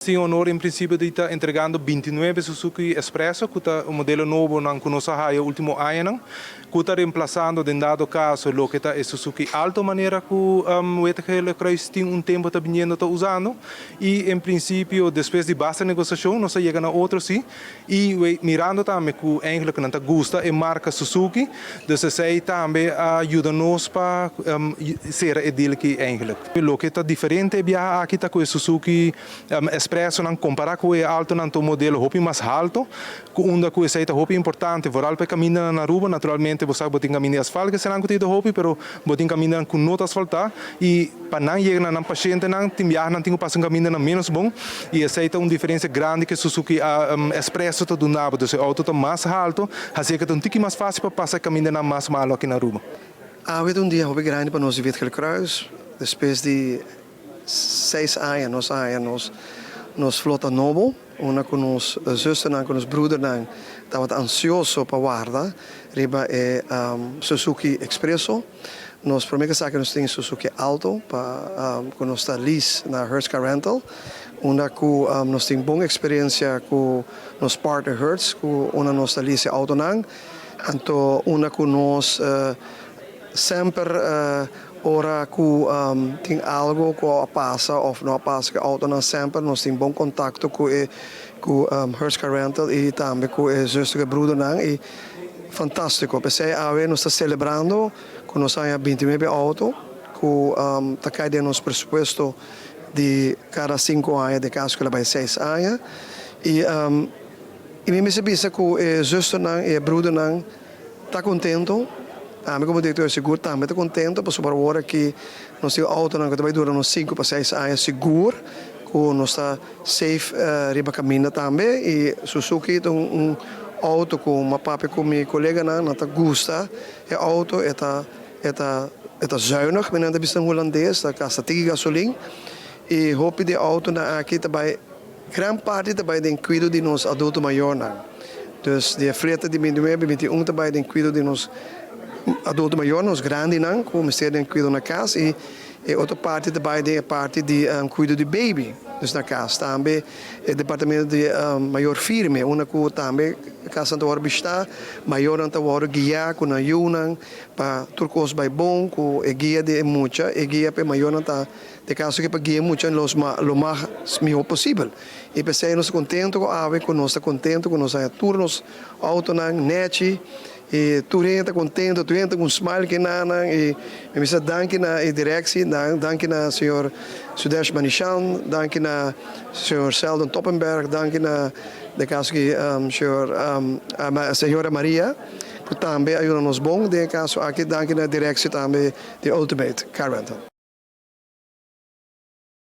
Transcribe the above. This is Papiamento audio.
Tin honor en principio di ta entregando 29 Suzuki S-Presso, cu ta un modelo nobo nan cu nos a haya ultimo aña, cu ta reemplasando den dado caso loke ta e Suzuki Alto, manera cu Wit Gele Kruis tin un tempo ta biniendo ta usando. Y en principio, despues di basta negociacion, nos a yega na otro si y we, mirando tambe cu eigenlijk nan ta gusta e marca Suzuki, dus esey tambe a yuda nos pa cera e deal aki eigenlijk. Loke ta diferente biaha aki ta cu e Suzuki S-Presso nan compara cu e Alto nan ta un modelo hopi mas halto, cu unda cu esey ta hopi importante, vooral pa caminda na Aruba. Naturalmente, bo sabi, bo tin caminda asfalt, cu será cu tin hopi, pero bo tin caminda cu no ta asfalta y pa nan yega na nan paciente nan tin biaha nan tin cu pasa un caminda nan menos bon y esey ta un diferencia grandi cu Suzuki S-Presso ta duna bo. Dus e auto ta mas halto, asina cu ta un tiki mas facil pa pasa caminda nan mas malo aki na Aruba. Awe ta un dia hopi grandi pa nos di Wit Gele Kruis. Despues di 6 aña, nos a haya nos flota nobo, unda cu nos zusternan, cu nos broedernan, tabata ansioso pa warda, riba e Suzuki S-Presso. Nos prome cu nos tin Suzuki Alto, pa cu nos ta lease na Hertz Car Rental, unda cu nos tin bon experiencia cu nos partner Hertz, cu unda nos ta lease auto nan, anto unda cu nos semper ora cu tin algo cu a pasa of no a pasa cu auto nan, semper nos tin bon contacto cu Hertz Car Rental y tambe cu e zuster y broedernan y fantastico. Pesey awe nos ta celebrando cu nos a haya 29 auto cu ta cay den nos presupuesto di cada 5 aña, den caso cu bay 6 aña. Y mi mester bisa cu e zusternan y broedernan ta contento. Ami como director sigur tambe ta contento, pasobra awor aki nos tin auto nan cu bay dura nos 5 pa 6 aña sigur, cu nos ta safe riba caminda tambe. Y Suzuki un auto cu m'a papia cu mi coleganan, nan ta gusta e auto, e ta zuinig, men ta bisa Hulandes, ta gasta tiki gasolin y hopi di auto nan aki tambe, gran parti tambe den cuido di nos adulto mayornan. Dus di flota di 29, 21 tambe den cuido di nos adulto mayor, nos grandinan, cu mester den cuido na cas y otro parti tambe den parti di cuido di baby, dus na cas. Tambe e departamento di mayor firme, unda cu tambe cas ta wordo bishita, mayornan ta wordo guia cu nan yiunan pa tur cos bay bon, cu e guia di mucha, e guia pa mayornan ta den caso cu pa guia mucha lo mas miho posibel. Y pesey nos ta contento cu awe, cu nos ta contento cu nos tur nos autonan nechi y tur hende ta contento, tur hende cu un smile cu nan y mi ta danki na e directie, danki na señor Sudesh Manishan, danki na señor Sheldon Toppenberg, danki na den caso cu señor señora Maria, cu tambe a yuda nos bon den caso aki, danki na directie tambe di Ultimate Car Rental.